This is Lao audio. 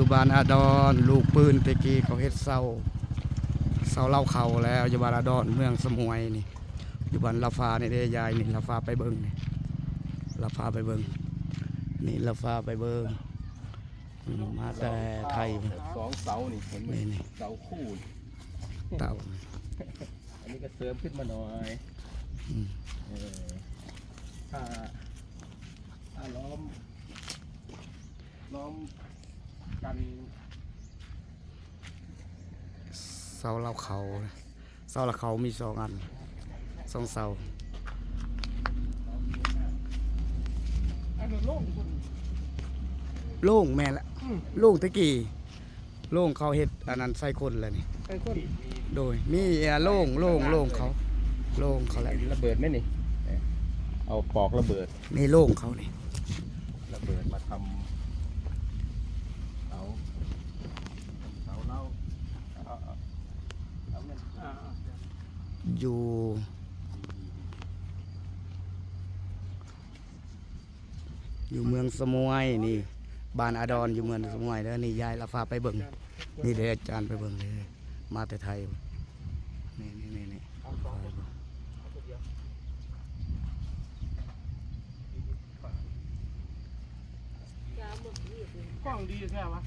ຢູ່ບ້ານອາດອນ ລູກປືນແຕ່ກີ້ເຂົາເຮັດເສົາ ເສົາເລົ້າເຂົ້າແລ້ວ ຢູ່ບ້ານອາດອນ ເມືອງສະໝວຍນີ້ ຢູ່ບ້ານລາວຟ້ານີ້ເດ້ ຍາຍນີ້ ລາວຟ້າໄປເບິ່ງນີ້ ລາວຟ້າໄປເບິ່ງ ນີ້ລາວຟ້າໄປເບິ່ງ ອືມ ມາແຕ່ໄທ ສອງເສົານີ້ ເຫັນໄໝ? ນີ້ ນີ້ ເສົາຄູ່ນີ້ ເຕົາ ອັນນີ້ກໍເສີມຂຶ້ນມາໜ້ອຍ ອືມ ເອີ ຖ້າ ຖ້າລ້ອມ ລ້ອມກັນ ເສົາເລົ້າເຂົ້າ ເສົາເລົ້າເຂົ້າມີສອງອັນ ສອງເສົາ ອັນນັ້ນໂລ່ງພຸ້ນ ໂລ່ງ ແມ່ນລະ ອືມ ໂລ່ງແຕ່ກີ້ ໂລ່ງເຂົາເຮັດອັນນັ້ນໃສ່ຄົນແລ້ວນີ້ ໃສ່ຄົນ ໂດຍ ມີ ອາ ໂລ່ງ ໂລ່ງ ໂລ່ງເຂົາ ໂລ່ງເຂົາແລ້ວ ລະເບີດໄໝນີ້ ເອົາປອກລະເບີດ ນີ້ໂລ່ງເຂົານີ້ ລະເບີດມາທຳເສົາ ເສົາເລົ້າ ເອົາ ເອົາ ເອົາເງິນ ອ່າ ຢູ່ ຢູ່ເມືອງສະໝວຍນີ້ ບ້ານອາດອນ ຢູ່ເມືອງສະໝວຍເດີ ນີ້ຍາຍລາວພາໄປເບິ່ງ ນີ້ເດີ ອາຈານໄປເບິ່ງເດີ ມາແຕ່ໄທ ນີ້ ນີ້ ນີ້ ນີ້ ກ້ອງດີແທ້ວະ